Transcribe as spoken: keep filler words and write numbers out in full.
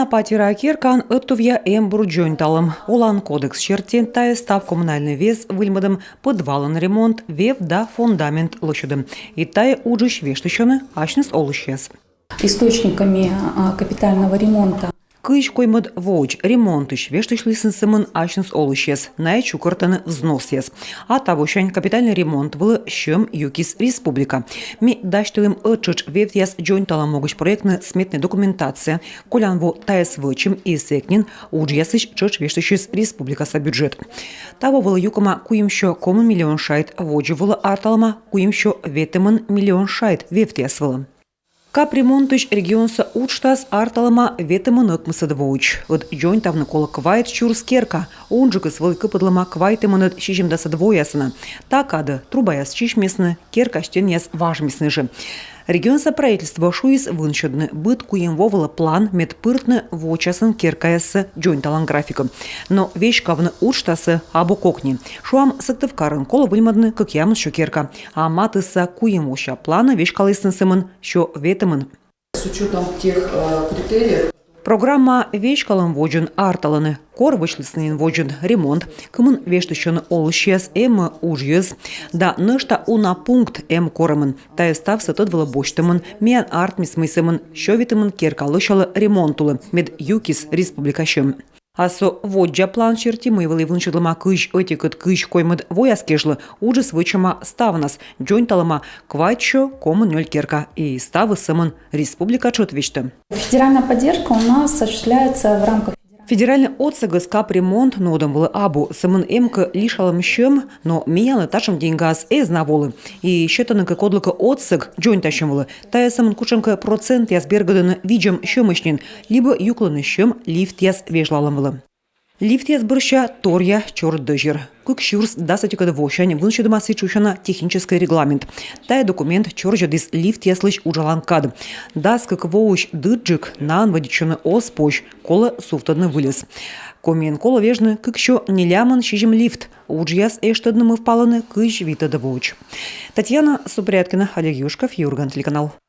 Патераа керкаын ӧтувъя эмбур дзоньталӧм. Олан кодекс серти тайӧ став коммунальнӧй вез выльмӧдӧм, пӧдвалын ремонт, вев да фундамент лӧсьӧдӧм. И тайӧ уджысь вештысьӧны асьныс олысьяс. Источниками, а, капитального ремонта. Кызь коймӧд воӧдз ремонтысь вештысьлісны сӧмын асьныс олысьяс, найӧ чукӧртӧны взносъяс. А тавосянь капитальнӧй ремонт вылӧ сьӧм юкис республика. Ми дасьтылім ӧттшӧтш вевъяс дзоньталӧм могысь проектно-сметнӧй документация. Колян во тайӧс вӧчим, и сэк нин уджъясысь тшӧтш вештысис республикаса бюджет. Таво вылӧ юкӧма куимсё комын миллион шайт, водзӧ вылӧ арталӧма куимсё ветымын миллион шайт вевъяс вылӧ. Капремонтысь регионса уджтас арталӧма ветымын ӧкмысӧд воӧдз. Ӧд дзоньтавны колӧ квайт сюрс керка. Унджыкыс вӧлі кыпӧдлӧма квайтымынӧд сизимдасӧд воясӧ на. Та кадӧ трубаяс сісьмисны, керка стенъяс важмисны жӧ. Регионса правительство шуис вынсьӧдны быд куим во вылӧ план, мед пыртны вочасӧн керкаяссӧ дзоньталан графикӧ. Но веськавны уджтасӧ абу кокни. Шуам, Сыктывкарын колӧ выльмӧдны кӧкъямыс сё керка. А матысса куим вося планӧ веськалісны сӧмын сё ветымын. С учётом тех, э, критериев. Программа веськалӧм водзын арталӧны, кор вӧчлісны нин водзын ремонт, кымын вештысьӧны олысьяс, эм-ӧ уджйӧз да нӧшта уна пункт эм-ӧ корӧмын. Тайӧ ставсӧ тӧд вылӧ босьтӧмын. Миян артмис, мый сӧмын сё ветымын керка лӧсялӧ ремонт улӧ, мед юкис республика сьӧм. А со воддза план серти, мый вӧлі вынсьӧдлӧма кызь ӧтикӧд — кызь коймӧд вояс кежлӧ, уджыс вӧчӧма ставнас, дзоньталӧма квайт сё комын нёль керка, и ставыс сӧмын республика тшӧт весьтӧ. Федеральная поддержка у нас осуществляется в рамках. Федеральнӧй отсӧгыс капремонт нуӧдӧм вылӧ абу, сӧмын эм кӧ лишалӧм сьӧм, но миянлы татшӧм деньгаыс эз на волы. И сетӧны кӧ кодлыкӧ отсӧг дзоньтасьӧм вылӧ, тайӧ сӧмын кутшӧмкӧ процентъяс бергӧдӧны видзӧм сьӧмысь нин, либӧ юклӧны сьӧм лифтъяс вежлалӧм вылӧ. Лифтъяс бӧрся торъя чорыд дӧзьӧр. Кык сюрс дас ӧтикӧд восянь вынсьӧдӧма сідз шусяна техническӧй регламент. Тайӧ документ чорзӧдіс лифтъяслысь уджалан кад. Дас кык воысь дырджык наӧн вӧдитчыны оз позь, колӧ сувтӧдны выльӧс. Комиын колӧ вежны кык сё нелямын сизим лифт. Уджъяс эштӧдны мӧвпалӧны кызь витӧд воӧдз. Татьяна Супряткина, Олег Юшков, «Юрган» телеканал.